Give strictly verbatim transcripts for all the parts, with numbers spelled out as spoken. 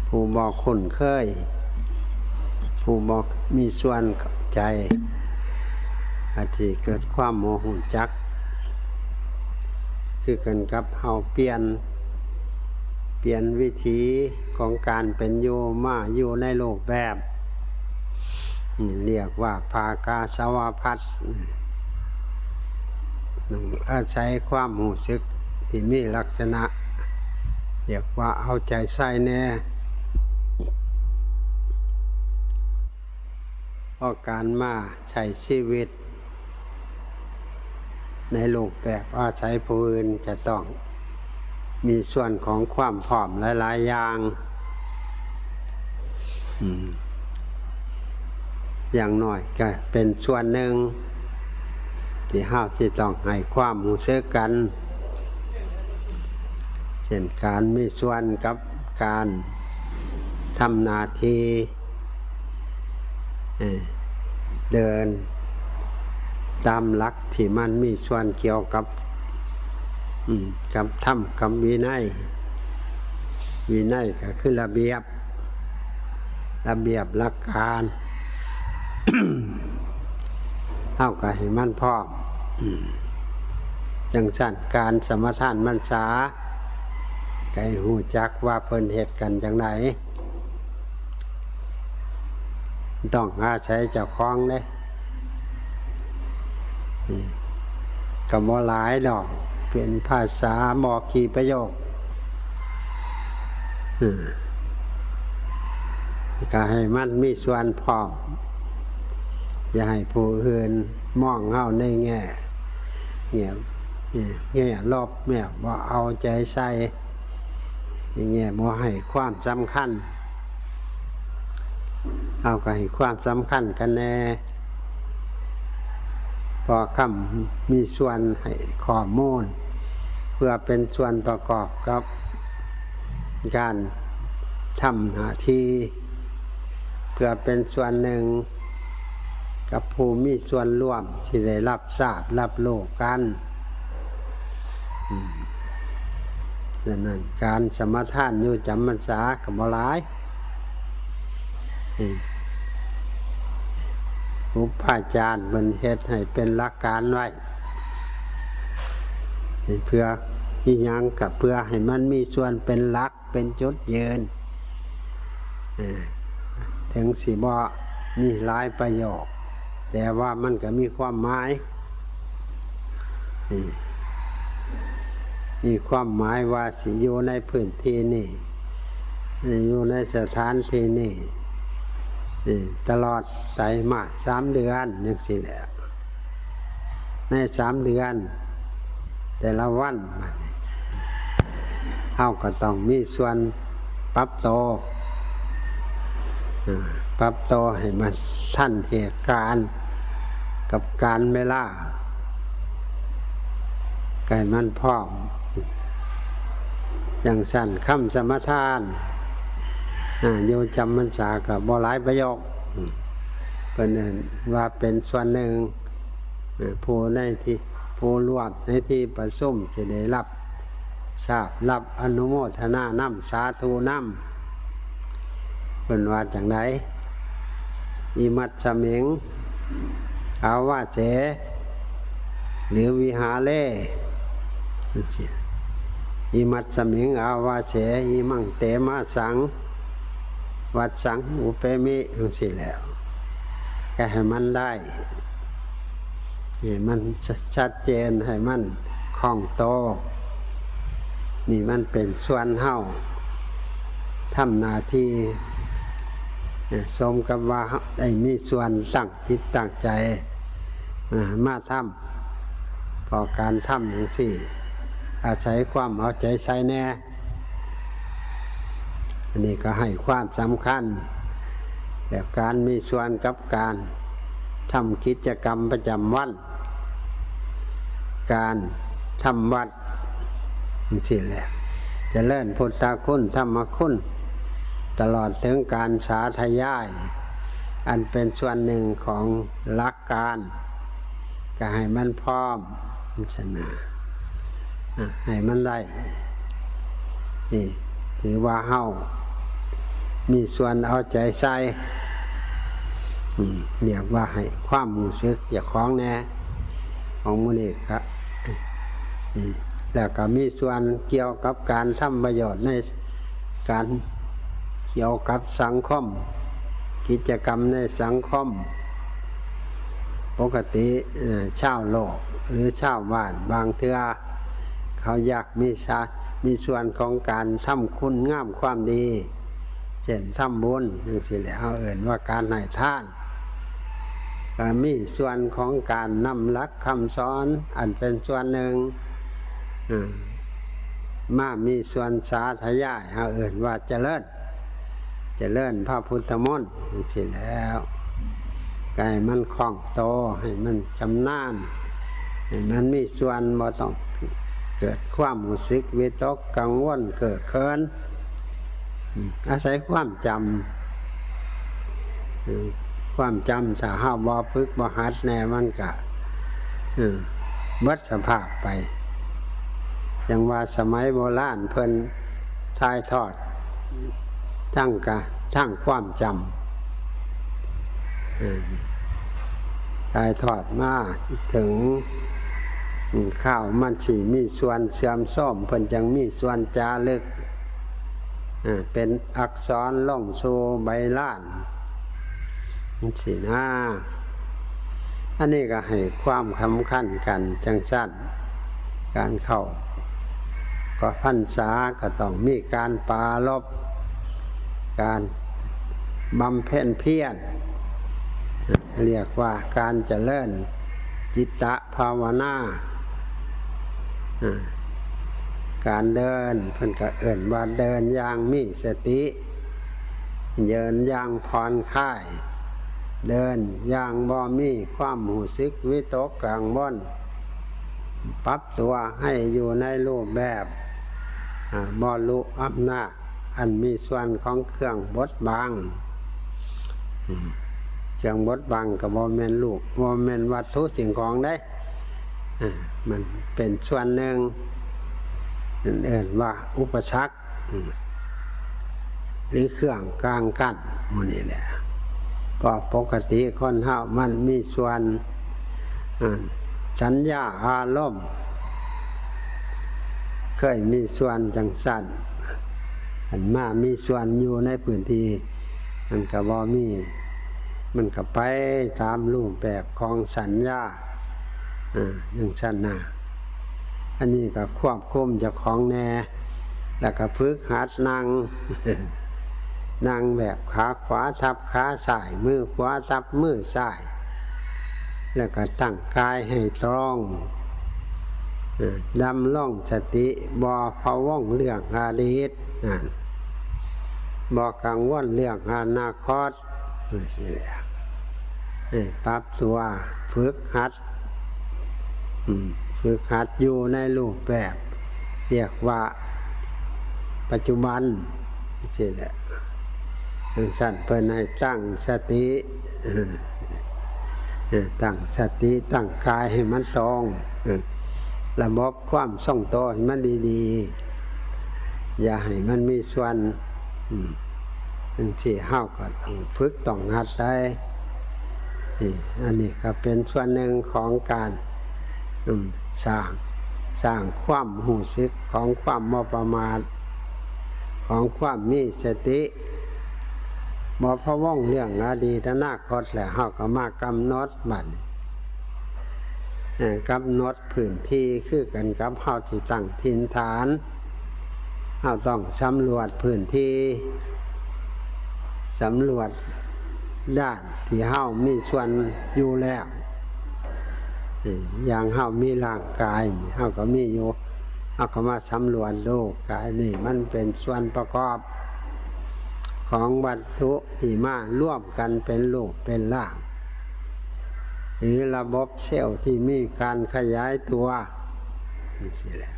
ผู้บ่คุ้นเคย ผู้บ่มีส่วนเข้าใจ อาจสิเกิดความบ่รู้จัก คือกันกับเฮาเปลี่ยน เปลี่ยนวิถีของการเป็นอยู่มาอยู่ในรูปแบบ นี่เรียกว่าภากาสาวพัส อาศัยความรู้สึกที่มีลักษณะ เรียกว่าเอาใจใส่แน่ เพราะการมาใช้ชีวิตในรูปแบบอาศัยผู้อื่นจะต้องมีส่วนของความพร้อมหลายๆอย่าง อืม อย่างน้อยก็เป็นส่วนหนึ่ง ที่เฮาสิต้องให้ความรู้สึกกัน เช่นการมีส่วนกับการทำหน้าที่ เอ่อ เดินตามหลักที่มันมีส่วนเกี่ยวกับ อืม กับธรรมกับวินัย วินัยก็คือระเบียบ ระเบียบหลักการ เฮาก็ให้มันพร้อม อืม จั่งซั้นการสมาทานพรรษา ก็ให้รู้จักว่าเพิ่นเฮ็ดกันจั่งใด ต้องอาศัยเจ้าของเด้ นี่ ก็บ่หลายดอก เป็นภาษาบ่กี่ประโยค เออ ก็ให้มันมีส่วนพร้อม อย่าให้ผู้อื่นมองเฮาในแง่ แง่ แง่ลบ แง่บ่เอาใจใส่ แง่บ่ให้ความสำคัญ เฮาก็ให้ความสำคัญกันแน่ เพราะคำมีส่วนให้ข้อมูล เพื่อเป็นส่วนประกอบกับการทำหน้าที่ เพื่อเป็นส่วนหนึ่งกับผู้มีส่วนร่วมที่ได้รับทราบรับรู้กัน อืม ฉะนั้นการสมาทานอยู่จำพรรษาก็บ่หลาย อืม ครูบาอาจารย์เพิ่นเฮ็ดให้เป็นหลักการไว้ เพื่ออิหยัง ก็เพื่อให้มันมีส่วนเป็นหลัก เป็นจุดยืน เออ ถึงสิบ่มีหลายประโยค แต่ว่ามันก็มีความหมาย เออ มีความหมายว่าสิอยู่ในพื้นที่นี่ อยู่ในสถานที่นี่ เออ ตลอดไตรมาสสามเดือนจั่งซี้แหละ ในสามเดือน แต่ละวันบัดนี้ เฮาก็ต้องมีส่วนปรับตัว เอ่อ ปรับตัวให้มันทันเหตุการณ์กับกาลเวลา ให้มันพร้อม จั่งซั้นคำสมาทาน อ่า อยู่จำพรรษาก็บ่หลายประโยค อืม เพิ่นเอิ้นว่าเป็นส่วนหนึ่ง เอ่อ ผู้ในที่ ผู้ร่วมในที่ประชุมสิได้รับทราบ รับอนุโมทนานำ สาธุนำ เพิ่นว่าจั่งใด อิมัสสมิง อาวาเส หรือวิหาเร จั่งซี้ อิมัสสมิง อาวาเส อิมังเตมาสัง วัสสัง อุเปมิ จั่งซี้แหละ ก็ให้มันได้ ให้มันชัดเจน ให้มันคล่องตัว นี่มันเป็นส่วนเฮาทำหน้าที่ เอ่อ สมกับว่าเฮาได้มีส่วนตั้งจิตตั้งใจ เอ่อ มาทำ เพราะการทำจั่งซี้ อาศัยความเอาใจใส่แน่ อันนี้ก็ให้ความสำคัญ และการมีส่วนกับการทำกิจกรรมประจำวัน การทำวัด จั่งซี้แหละ เจริญพุทธคุณ ธรรมคุณ ตลอดถึงการสาธยาย อันเป็นส่วนหนึ่งของหลักการ ก็ให้มันพร้อม จั่งซี้นะ อ่ะ ให้มันได้ นี่ ถือว่าเฮา มีส่วนเอาใจใส่ อืม เรียกว่าให้ความรู้สึกเจ้าของแหน่ ของหมู่นี้ครับ อืม แล้วก็มีส่วนเกี่ยวกับการทำประโยชน์ในการเกี่ยวกับสังคม กิจกรรมในสังคม ปกติ เอ่อ ชาวโลกหรือชาวบ้านบางเทื่อ เขาอยากมีสา- มีส่วนของการทำคุณงามความดี เช่นทำบุญจั่งซี้แหละ เฮาเอิ้นว่าการให้ทาน ก็มีส่วนของการนำหลักคำสอนอันเป็นส่วนหนึ่ง อืม มามีส่วนสาธยาย เฮาเอิ้นว่าเจริญ เจริญพระพุทธมนต์จั่งซี้แหล้ว ก็ให้มันคล่องโต ให้มันชำนาญ ให้มันมีส่วน บ่ต้องเกิดความรู้สึกวิตกกังวลเกิดเขิน อืม อาศัยความจำ อืม ความจำ ถ้าเฮาบ่ฝึกบ่หัดแหน่ มันก็ อืม เบิดสภาพไป จั่งว่าสมัยโบราณเพิ่นถ่ายทอดทางกะ- ทางความจำ เออ ถ่ายทอดมาถึง อืม คราวมันสิมีส่วนเสื่อมโทรม เพิ่นจั่งมีส่วนจารึก เออ เป็นอักษรลงสู่ใบลาน จั่งซี้นะ อันนี้ก็ให้ความสำคัญกันจั่งซั้น การเข้าก็พรรษาก็ต้องมีการปรารภ การบำเพ็ญเพียร เรียกว่าการเจริญจิตตภาวนา อ่า การเดิน เพิ่นก็เอิ้นว่าเดินอย่างมีสติ เดินอย่างผ่อนคลาย เดินอย่างบ่มีความรู้สึกวิตกกังวล ปรับตัวให้อยู่ในรูปแบบ อ่า บ่ลุอำนาจอันมีส่วนของเครื่องบดบัง อืม เครื่องบดบังก็บ่แม่นลูก บ่แม่นวัตถุสิ่งของเด้ อ่า มันเป็นส่วนหนึ่ง เอิ้นว่าอุปสรรค อืม หรือเครื่องกลางกั้นหมู่นี้แหละ เพราะปกติคนเฮามันมีส่วน อ่า สัญญาอารมณ์ เคยมีส่วนจั่งซั้น อันมามีส่วนอยู่ในพื้นที่ มันก็บ่มี มันก็ไปตามรูปแบบของสัญญา อ่า จั่งซั้นนะ อันนี้ก็ควบคุมเจ้าของแหน่ แล้วก็ฝึกหัดนั่ง นั่งแบบขาขวาทับขาซ้าย มือขวาทับมือซ้าย แล้วก็ตั้งกายให้ตรง เอ่อ ดำรงสติ บ่พะวงเรื่องอดีต นั่น บ่กังวลเรื่องอนาคต จั่งซี้แหละ เออ ปรับตัว ฝึกหัด อืม ฝึกหัดอยู่ในรูปแบบ เรียกว่าปัจจุบัน จั่งซี้แหละ จั่งซั้นเพิ่นให้ตั้งสติ เออ เออ ตั้งสติ ตั้งกายให้มันตรง เออ ระบบความทรงตัวให้มันดีๆ อย่าให้มันมีส่วน อืม จั่งซี้เฮาก็ต้องฝึกต้องหัดได้ นี่ อันนี้ก็เป็นส่วนหนึ่งของการ อืม สร้าง สร้างความรู้สึกของความบ่ประมาท ของความมีสติ บ่พะวงเรื่องอดีตอนาคต แล้วเฮาก็มากำหนดบัดนี้ เอ่อ กำหนดพื้นที่คือกันกับเฮาสิตั้งถิ่นฐาน เฮาต้องสำรวจพื้นที่ สำรวจด้านที่เฮามีส่วนอยู่แล้ว เอ่อ อย่างเฮามีร่างกายนี่ เฮาก็มีอยู่ เฮาก็มาสำรวจดู กายนี่มันเป็นส่วนประกอบของวัตถุที่มารวมกันเป็นรูปเป็นร่าง หรือระบบเซลล์ที่มีการขยายตัว จั่งซี้แหละ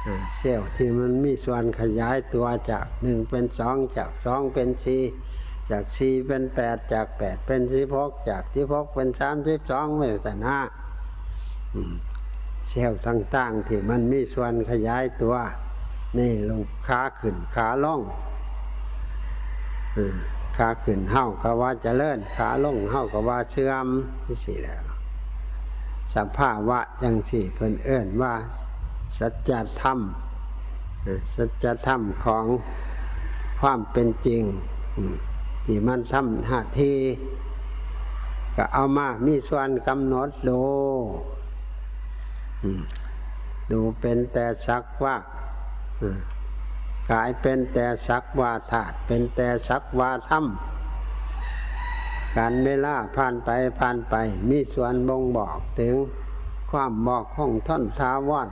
อ่า เซลล์ที่มันมีส่วนขยายตัวจากหนึ่งเป็นสอง จากสองเป็นสี่ จากสี่เป็นแปด จากแปดเป็นสิบหก จากสิบหกเป็นสามสิบสอง ไปซั่นนะ อืม เซลล์ต่างๆที่มันมีส่วนขยายตัว ในรูปขาขึ้นขาลง เออ ขาขึ้นเฮาก็ว่าเจริญ ขาลงเฮาก็ว่าเสื่อม จั่งซี้แหละ สภาวะจั่งซี้เพิ่นเอิ้นว่าสัจธรรม เออ สัจธรรมของความเป็นจริง อืม ที่มันทำหน้าที่ ก็เอามามีส่วนกำหนดดู อืม ดูเป็นแต่สักว่า เออ กายเป็นแต่สักว่าธาตุ เป็นแต่สักว่าธรรม กาลเวลาผ่านไปผ่านไป มีส่วนบ่งบอกถึงความบ่คงทนถาวร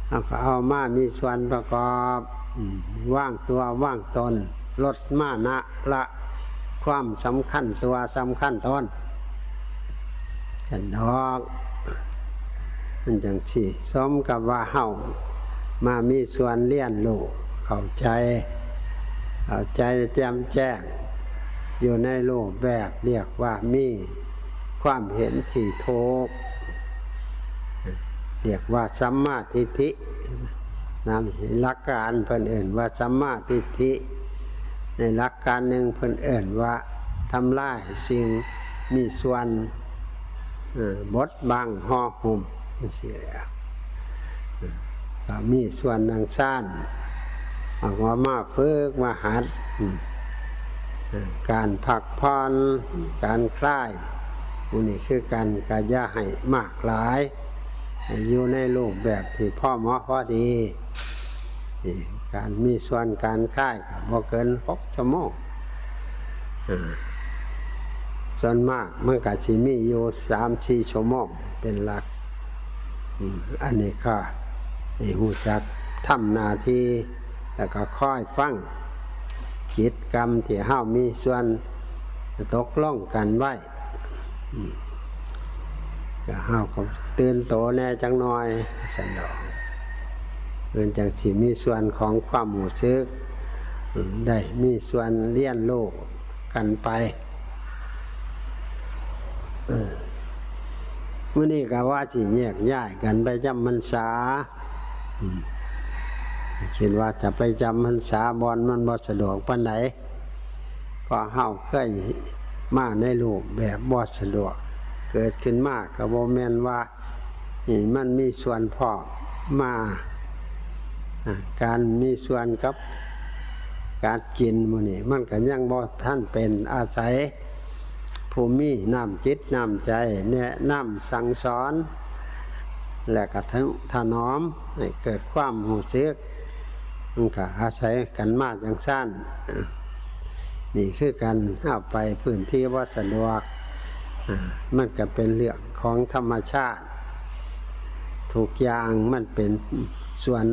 เอาก็เอามามีส่วนประกอบ อืม วางตัววางตน ลดมานะ ละความสำคัญตัวสำคัญตนกันดอก มันจั่งซี้ สมกับว่าเฮามามีส่วนเรียนรู้ เข้าใจ เข้าใจแจ่มแจ้ง อยู่ในรูปแบบ เรียกว่ามีความเห็นที่ถูก เรียกว่าสัมมาทิฏฐิ นำหลักการเพิ่นเอิ้นว่าสัมมาทิฏฐิ ในหลักการหนึ่งเพิ่นเอิ้นว่าทำลายสิ่งมีส่วน เอ่อ บดบังห่อหุ้มจั่งซี้แหละ เอ่อ ก็มีส่วนดังซั้น เอามาฝึกมาหัด อืม เอ่อ การพักผ่อน การคลาย หมู่นี้คือกัน ก็อย่าให้มากหลาย ให้อยู่ในรูปแบบที่พอเหมาะพอดี นี่ การมีส่วนการคลายก็บ่เกินหกชั่วโมง อ่า ส่วนมากมันก็สิมีอยู่สามสี่ชั่วโมงเป็นหลัก อืม อันนี้ก็ให้รู้จักทำหน้าที่ แล้วก็คอยฟังกิจกรรมที่เฮามีส่วนตกลงกันไว้ อืม ก็เฮาก็ตื่นโตแหน่จักหน่อย ซั่นดอก เพิ่นจั่งสิมีส่วนของความรู้สึก อืม ได้มีส่วนเรียนรู้กันไป เออ มื้อนี้ก็ว่าสิแยกย้ายกันไปจำพรรษา อืม คิดว่าจะไปจำพรรษาบ่อนมันบ่สะดวกปานใด เพราะเฮาเคยมาในรูปแบบบ่สะดวก เกิดขึ้นมาก็บ่แม่นว่า นี่มันมีส่วนพร้อมมา อ่า การมีส่วนกับการกินหมู่นี้ มันก็ยังบ่ทันเป็น อาศัยผู้มีน้ำจิตน้ำใจแนะนำสั่งสอน และก็ถนอมให้เกิดความรู้สึก มันก็อาศัยกันมาจั่งซั้น นี่คือกัน เอาไปพื้นที่บ่สะดวก อ่า มันก็เป็นเรื่องของธรรมชาติ ทุกอย่างมันเป็นส่วน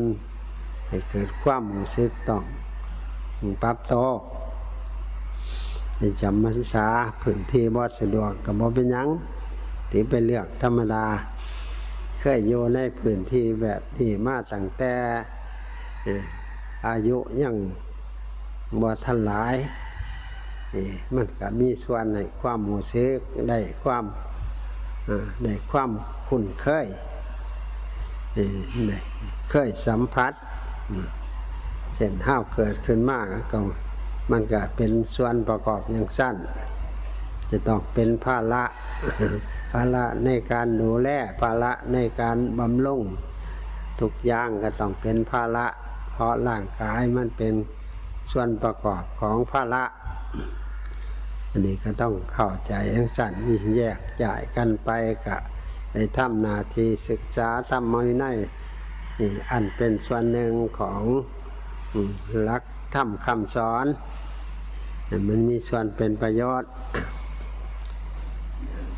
ให้เกิดความรู้สึกต้องปรับตัว ไปจำพรรษาพื้นที่บ่สะดวกก็บ่เป็นหยัง ถือเป็นเรื่องธรรมดา เคยอยู่ในพื้นที่แบบนี้มาตั้งแต่ เอ่อ อายุยังบ่ทันหลาย เอ่อ มันก็มีส่วนให้ความรู้สึก ได้ความ เอ่อ ได้ความคุ้นเคย เอ่อ ได้เคยสัมผัส อืม เช่นเฮาเกิดขึ้นมาก็ มันก็เป็นส่วนประกอบจั่งซั้น จะต้องเป็นภาระ ภาระในการดูแล ภาระในการบำรุง ทุกอย่างก็ต้องเป็นภาระ เพราะร่างกายมันเป็นส่วนประกอบของภาระ อันนี้ก็ต้องเข้าใจจั่งซั้น แยกย้ายกันไป ก็ไปทำหน้าที่ศึกษาธรรมวินัย นี่อันเป็นส่วนหนึ่งของ อืม หลักธรรมคำสอน มันมีส่วนเป็นประโยชน์